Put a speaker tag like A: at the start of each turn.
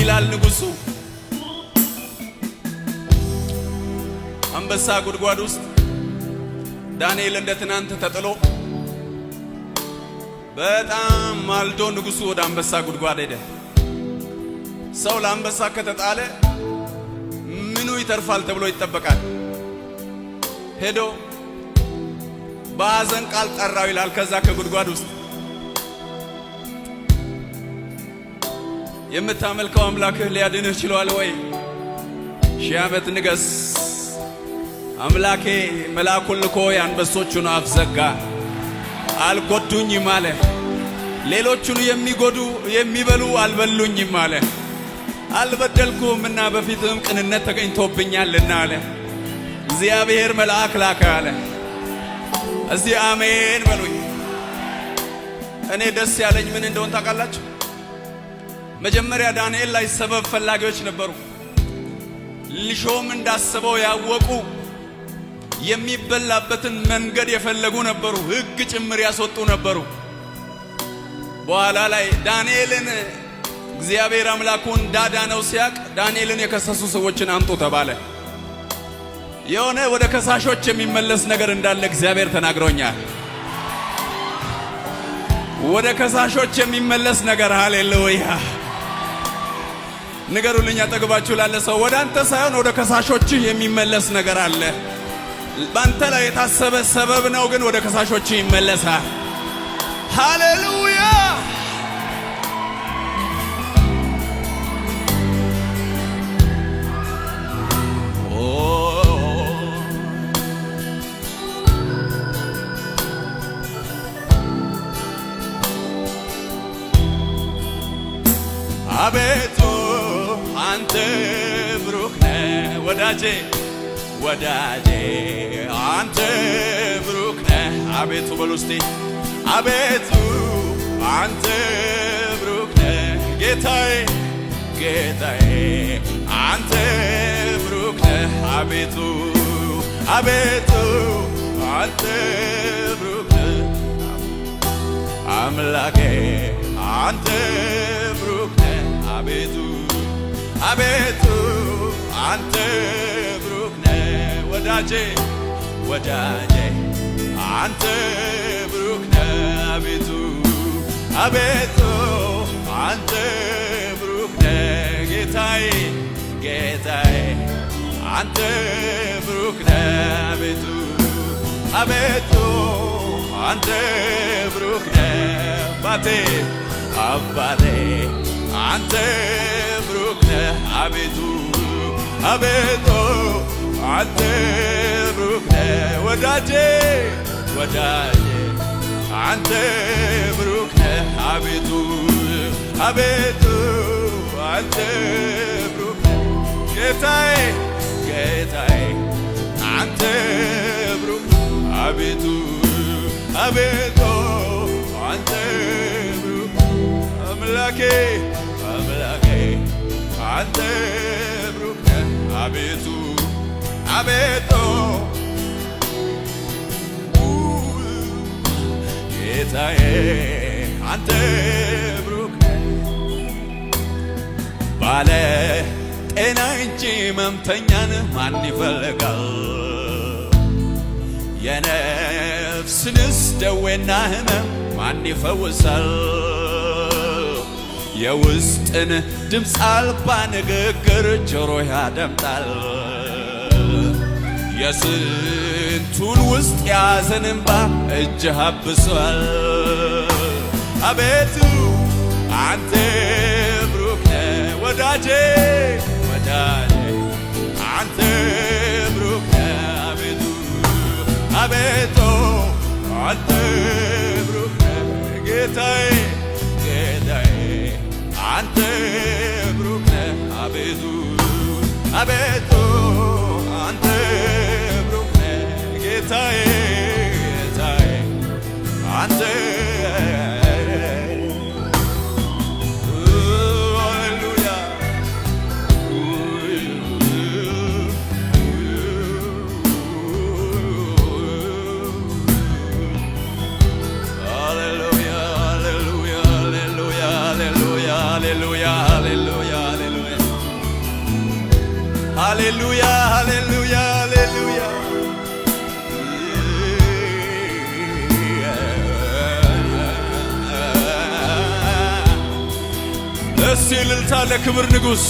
A: ይላል ንጉሡ። አንበሳ ጉድጓድ ውስጥ ዳንኤል እንደ ትናንት ተጥሎ በጣም ማልዶ ንጉሡ ወደ አንበሳ ጉድጓድ ሄደ። ሰው ለአንበሳ ከተጣለ ምኑ ይተርፋል ተብሎ ይጠበቃል። ሄዶ በሐዘን ቃል ጠራው ይላል። ከዛ ከጉድጓድ ውስጥ የምታመልከው አምላክህ ሊያድንህ ችሏል ወይ? 1000 ዓመት ንገስ። አምላኬ መልአኩን ልኮ የአንበሶቹን አፍ ዘጋ፣ አልጎዱኝም አለ። ሌሎቹን የሚጎዱ የሚበሉ አልበሉኝም አለ። አልበደልኩህምና በፊትህም ቅንነት ተገኝቶብኛልና አለ። እግዚአብሔር መልአክ ላከ አለ። እስቲ አሜን በሉኝ። እኔ ደስ ያለኝ ምን እንደሆን ታውቃላችሁ? መጀመሪያ ዳንኤል ላይ ሰበብ ፈላጊዎች ነበሩ። ሊሾም እንዳሰበው ያወቁ፣ የሚበላበትን መንገድ የፈለጉ ነበሩ። ሕግ ጭምር ያስወጡ ነበሩ። በኋላ ላይ ዳንኤልን እግዚአብሔር አምላኩ እንዳዳነው ሲያቅ ዳንኤልን የከሰሱ ሰዎችን አምጡ ተባለ። የሆነ ወደ ከሳሾች የሚመለስ ነገር እንዳለ እግዚአብሔር ተናግሮኛል። ወደ ከሳሾች የሚመለስ ነገር፣ ሃሌሉያ! ንገሩልኝ አጠገባችሁ ላለ ሰው፣ ወደ አንተ ሳይሆን ወደ ከሳሾችህ የሚመለስ ነገር አለ። በአንተ ላይ የታሰበ ሰበብ ነው፣ ግን ወደ ከሳሾችህ ይመለሳል። ሃሌሉያ! አቤቱ አንተ ብሩክ ነህ ወዳጄ፣ ወዳጄ አንተ ብሩክ ነህ። አቤቱ በሉ እስቲ፣ አቤቱ አንተ ብሩክ ነህ ጌታዬ፣ ጌታዬ አንተ ብሩክ ነህ። አቤቱ፣ አቤቱ አንተ ብሩክ ነህ፣ አምላኬ አንተ ብሩክ ነህ። አቤቱ፣ አቤቱ አንተ ብሩክ ነህ ወዳጄ፣ ወዳጄ አንተ ብሩክ ነህ። አቤቱ፣ አቤቱ አንተ ብሩክ ነህ ጌታዬ፣ ጌታዬ አንተ ብሩክ ነህ። አቤቱ፣ አቤቱ አንተ ብሩክ ነህ አባቴ፣ አባቴ አንተ ብሩክ ነህ። አቤቱ፣ አቤቱ አንተ ብሩክ ነህ ወዳጄ፣ ወዳጄ አንተ ብሩክ ነህ። አቤቱ፣ አቤቱ አንተ ብሩክ ነህ ጌታዬ፣ ጌታዬ አንተ ብሩክ። አቤቱ፣ አቤቱ አንተ ብሩክ፣ አምላኬ፣ አምላኬ አንተ ብሩክ ነህ። አቤቱ፣ አቤቱ ጌታዬ አንተ ብሩክ ነህ። ባለ ጤና እንጂ ሕመምተኛን ማን ይፈልጋል? የነፍስንስ ደዌና ሕመም ማን ይፈውሳል? የውስጥን ድምፅ አልባ ንግግር ጆሮ ያደምጣል። የስንቱን ውስጥ ያዘን እንባ እጅህ አብሷል። አቤቱ አንተ ብሩክ ነህ ወዳጄ፣ ወዳጄ አንተ ብሩክ ነህ። አቤቱ፣ አቤቱ አንተ ብሩክ ነህ ጌታዬ፣ ጌታዬ አንተ ብሩክ ነህ። አቤቱ፣ አቤቱ አንተ ብሩክ ነህ ጌታዬ፣ ጌታዬ አንተ። ሃሌሉያ! ሃሌሉያ፣ ሃሌሉያ፣ ሃሌሉያ፣ ሃሌሉያ፣ ሃሌሉያ፣ ሃሌሉያ፣ ሃሌሉያ። ሃሌሉያ፣ ሃሌሉያ፣ ሃሌሉያ። እስቲ እልልታ ለክብር ንጉሥ።